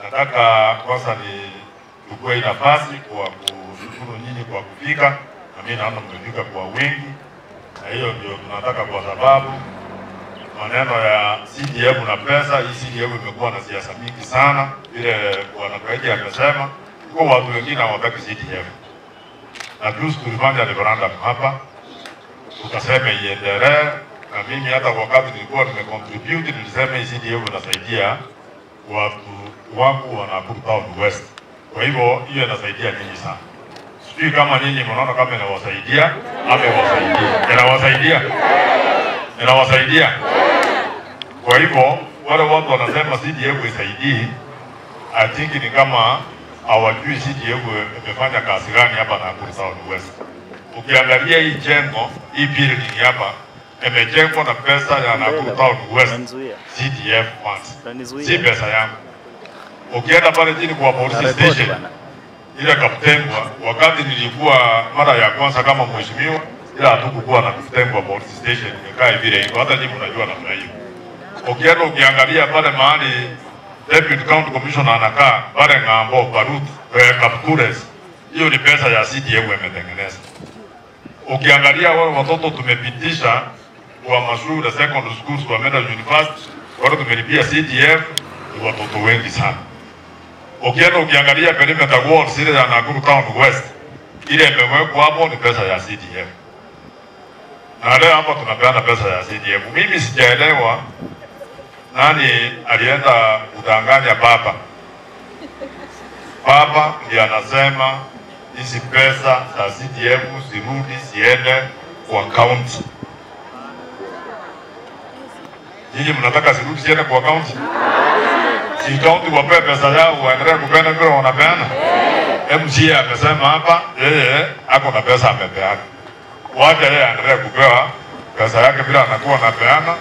Nataka kwanza nichukue nafasi kwa kushukuru nyinyi kwa kufika, na mimi naona mmefika kwa wingi, na hiyo ndio tunataka, kwa sababu maneno ya CDF na pesa, hii CDF imekuwa na siasa mingi sana. Vile Bwana Kaiji amesema, kwa watu wengine hawataki CDF. Na juzi tulifanya referendum hapa, tukasema iendelee, na mimi hata wakati nilikuwa nimecontribute nilisema hii CDF inasaidia watu wangu wa Nakuru Town West. Kwa hivyo hiyo inasaidia nyinyi sana. Sijui kama nyinyi mnaona kama inawasaidia ama inawasaidia. Inawasaidia. Inawasaidia. Kwa hivyo wale watu wanasema CDF isaidii, I think ni kama hawajui CDF imefanya kazi gani hapa Nakuru Town West. Ukiangalia hii jengo, hii building hapa imejengwa na pesa ya Nakuru Town West, CDF funds. Si pesa yangu. Ukienda pale chini kwa police station ile Kaptengwa, wakati nilikuwa mara ya kwanza kama mheshimiwa, ila hatukukuwa na Kaptengwa police station, imekaa vile iko, hata nyinyi mnajua namna hiyo. Ukienda ukiangalia pale mahali Deputy County Commissioner anakaa pale ng'ambo Barut Kaptures, hiyo ni pesa ya CDF imetengeneza. Ukiangalia wale watoto tumepitisha wa mashule secondary schools wameenda university, wale tumelipia CDF ni watoto wengi sana. Ukienda ukiangalia perimeter wall zile ya Nakuru Town West, ile imewekwa hapo ni pesa ya CDF. Na leo hapa tunapeana pesa ya CDF. Mimi sijaelewa nani alienda kudanganya baba. Baba ndiye anasema hizi pesa za CDF zirudi ziende kwa county. Nyinyi mnataka zirudi ziende kwa county? Si county wapewe pesa yao waendelee kupeana vile wanapeana. MCA amesema hapa yeye ako na pesa amepeana. Wacha yeye aendelee kupewa pesa yake vile anakuwa anapeana.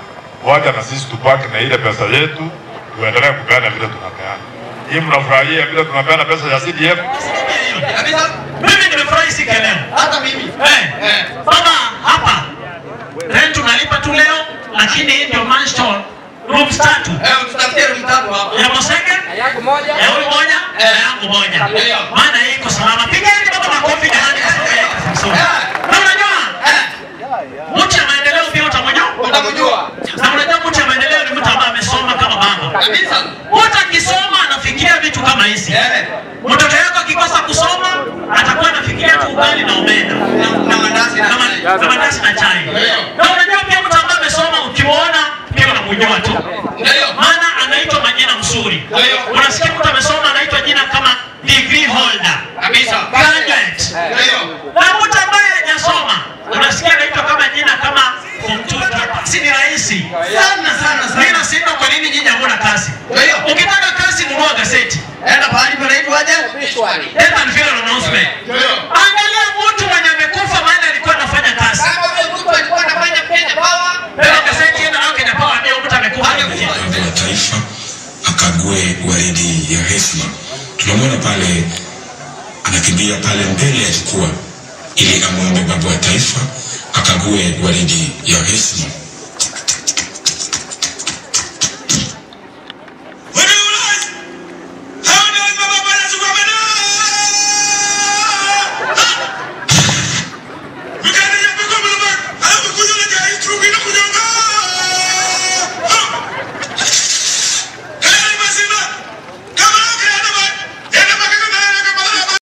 Wacha na sisi tupaki na ile pesa yetu tuendelee kupeana vile tunapeana. Hii mnafurahia vile tunapeana pesa ya CDF? Mimi nimefurahi siku ya leo. Hata mimi. Baba hapa rent tunalipa tu leo, lakini hii ndio mansion rooms tatu. Tutafutie room tatu hapa. Ya Mosenge, yangu moja, ya huyu moja, na yangu moja. Maana hii iko salama. Pigeni baba makofi jamani kwa sababu ya msoma. Na unajua mtu ya maendeleo pia utamjua? Utamjua. Na unajua mtu ya maendeleo ni mtu ambaye amesoma kama baba. Kabisa. Mtu akisoma anafikiria vitu kama hizi. Mtoto yako akikosa kusoma atakuwa anafikiria tu ugali na omena na mandazi na mandazi na chai. Na unajua pia mtu ambaye amesoma ukimuona pia unamjua tu. Maana anaitwa majina mzuri. Unasikia mtu amesoma anaitwa jina kama degree holder. Kabisa. Graduate. Na mtu ambaye hajasoma unasikia anaitwa kama jina kama form 2. Si ni rahisi? Sana sana sana. Mimi nasema kwa nini nyinyi hamna kazi? Ukitaka kazi nunua gazeti. Enda pahali panaitwaje? Death and funeral announcement. Angalia mtu mwenye amekufa maana alikuwa anafanya kazi. Kama mtu alikuwa anafanya Kenya Power, leo gazeti enda nao Kenya Power ndio mtu amekufa. Baba wa Taifa akague waridi ya heshima. Tunamwona pale anakimbia pale mbele ya jukwaa ili amwombe Baba wa Taifa akague waridi ya heshima.